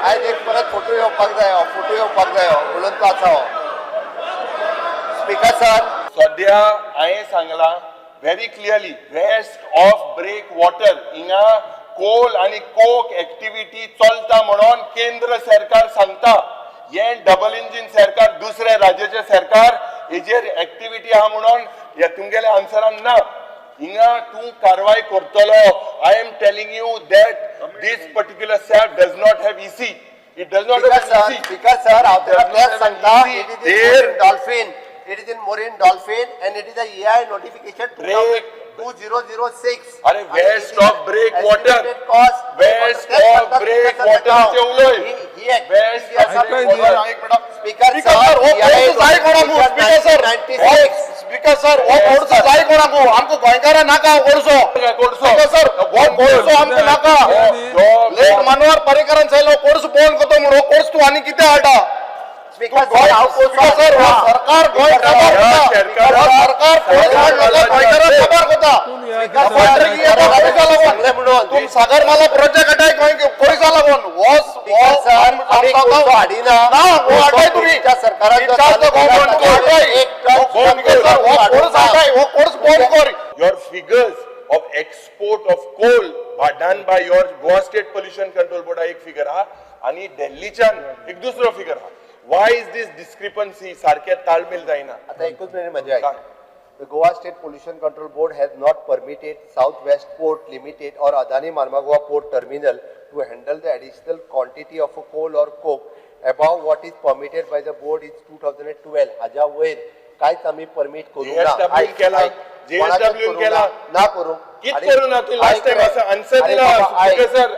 आयज एक परत फोटो येवपाक जायो, फोटो येवपाक जायो म्हणून तो आसा हो. Speaker sir. सद्या हांवें सांगलां very clearly, west of break water हिंगा कोल आनी कोक एक्टिविटी चलता म्हणून केंद्र सरकार सांगता. हें डबल इंजीन सरकार, दुसऱ्या राज्याचे सरकार हेजेर एक्टिविटी आहा म्हणून हे तुमगेल्या आन्सरान ना. हिंगा तूं कारवाय करतलो. I am telling you that this particular SAB does not have EC. It does not speaker have sir, EC. Speaker sir, हांव तुका तेच सांगता. It is in marine dolphin, it is in marine dolphin and it is a EIA notification Break. 2006. अरे, west of break water. West of break water चे उलय. West of break water. Speaker speaker sir, हो course जाय कोणाकू? Speaker sir, speaker sir, हो course जाय कोणाकू? आमकां गोंयकारां नाका हो कोळसो. कोळसो. स्पीकर सर, हो कोळसो आमकां नाका. लेक मनोहर पर्रीकरान सांगलो कोर्स बंद करता म्हणून. हो कोर्स तूं आनी कितें हाडटा? स्पीकर सर, हांव स्पीकर सर, हो सरकार गोंय काबार करता. हो सरकार कोर्स हाडलो, गोंयकारां काबार करता. सांगलें म्हणून. तुम सागरमाला प्रोजेक्ट हाडाय गोंय कोळसा लागून हो. स्पीकर सर, आमी कोळसो हाडिना. ना, हो हाडाय तुमी. सरकारान जो इच्छा तो बंद कर. एक टन स्पीकर सर, हो कोर्स हाडाय, हो कोर्स बंद कर. Your figures of export of coal are done by your Goa State Pollution Control Board एक फिगर हा आणि दिल्लीच्यान एक दुसरो फिगर हा. Why is this discrepancy? सारखे ताळमेल जायना. आता एकूच मिनिट म्हणजे ऐक. The Goa State Pollution Control Board has not permitted South West Port Limited or Adani Marmagoa Port Terminal to handle the additional quantity of coal or coke above what is permitted by the board in 2012. हाज्या वयर कांयच आमी permit करूंक ना. JSW ऐक, केला. ऐक. JSW कोणाकच करूंक केला. ना, ना करूंक. कित आणि करू ना तू? लास्ट ऐक टाइम रे. असं आन्सर अरे दिला. बाबा, ऐक. Sir.